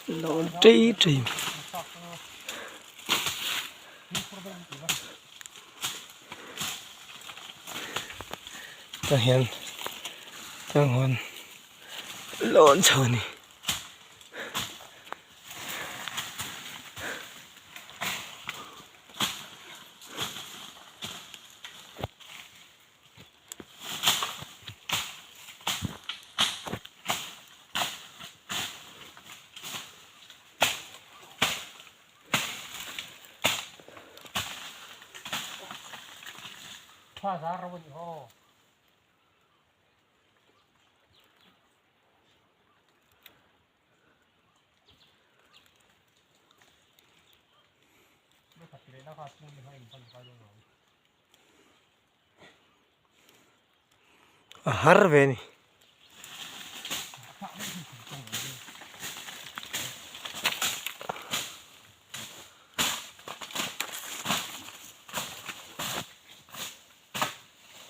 Lawn tei tei tah hian tlang hawn lawn chho a ni. A har ve a ni.